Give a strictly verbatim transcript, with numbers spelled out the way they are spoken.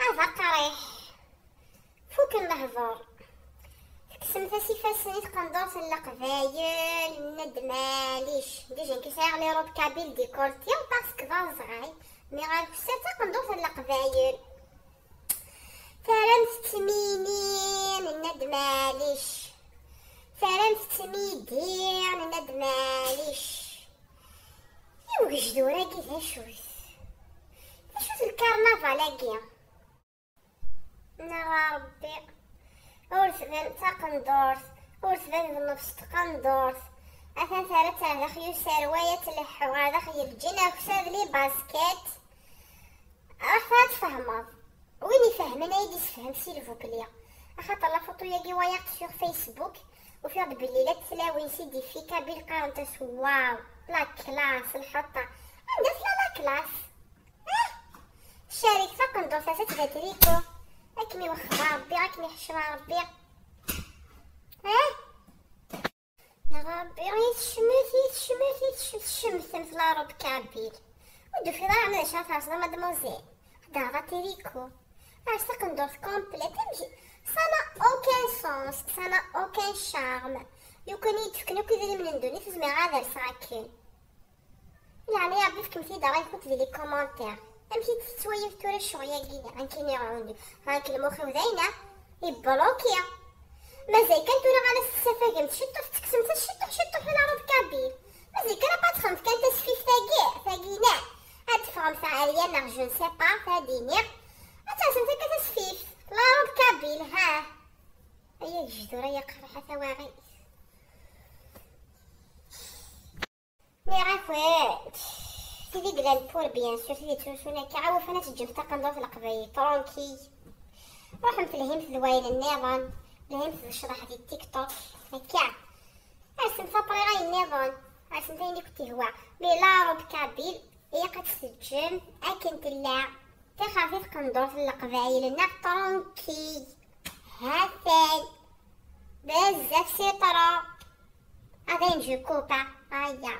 Ad aqriḥ. Fuken lehdur. Tekksemt-as ifassen i tqendurt n Leqbayel, nenna-d: "Maɛlic, déjà nekk sɛiɣ les robes kabyles décolletées parce que d aẓɣal, mais ɣer kessa d taqendurt n Leqbayel." Terramt-tt mini, nenna-d: "Maɛlic." Terramt-tt midi, nenna-d: "Maɛlic." I ugejdur-agi d acu-t? D acu-t lkarnaval-agi? Neɣ a Ṛebbi, ur tban d taqendurt, ur tban d nnefs n tqendurt. Atan terra-tt ar daxel userway, ad tleḥḥu ar daxel lǧin akessar d les baskets. Ruḥ tura ad tfehmeḍ. Win ifehmen ad yi-d-isefhem s'il vous plaît. Axaṭer la photo-yagi walaɣ-tt sur Facebook, ufiɣ-d belli llant tlawin si d-ifika bi lqarent-as: "Waw, la classe, lḥaṭa." Anda tella la classe? Eh! Ccarik taqendurt-as ad tga triko. Ad kem-iwexxer Ṛebbi, ad kem-iḥeccem Ṛebbi. Eh! Neɣ Ṛebbi, i tecmet, i tecmet, i tecmet, tcemtem la robe kabyle. Ur d-tufiḍ ara ma d acu ara terseḍ a mademoiselle. Xedɛeḍ a triko. Ers taqendurt complète, amek? Ça n'a aucun sens, ça n'a aucun charme. Lukan i yi-d-fken akk idrimen n ddunit, ur zmireɣ ad rseɣ akken. Leɛnaya Ṛebbi, fkemt-iyi-d ṛṛay-nkent di les commentaires. Amek i d-tettwalimt tura ccɣel-agi? Amek i niɣ ɛundu? Ɣer-k lmux-iw d ayen-a ibluki. Mazal kan tura ɣer as-tessafagemt ciṭuḥ, tettekksemt-as ciṭuḥ ciṭuḥ i la robe kabyle. Mazal kan ad txedmemt kan tasfift-agi, tagi-nneɣ. Ad teffɣemt ɛeryan neɣ je ne sais pas, ad iniɣ. Ad tersemt akka tasfift, la robe kabyle, ha. Ay agejdur, ay aqerḥ, a tawaɣit. Nniɣ-akent, tid i yellan pour bien sûr, tid yettrusun akka, awufan ad teǧǧemt taqendurt n Leqbayel tranquille. Ruḥemt lhimt d wayen nniḍen, lhimt d ccḍeḥ di TikTok, akka. Rsemt après ayen nniḍen, rsemt ayen i kent-ihwa. Mais la robe kabyle, ilaq ad tt-teǧǧem akken tella. Tixer di tqendurt n Leqbayel-nneɣ tranquille. Ha-t-an. Bezzaf c'est trop. Ad ayen je coupe, aya.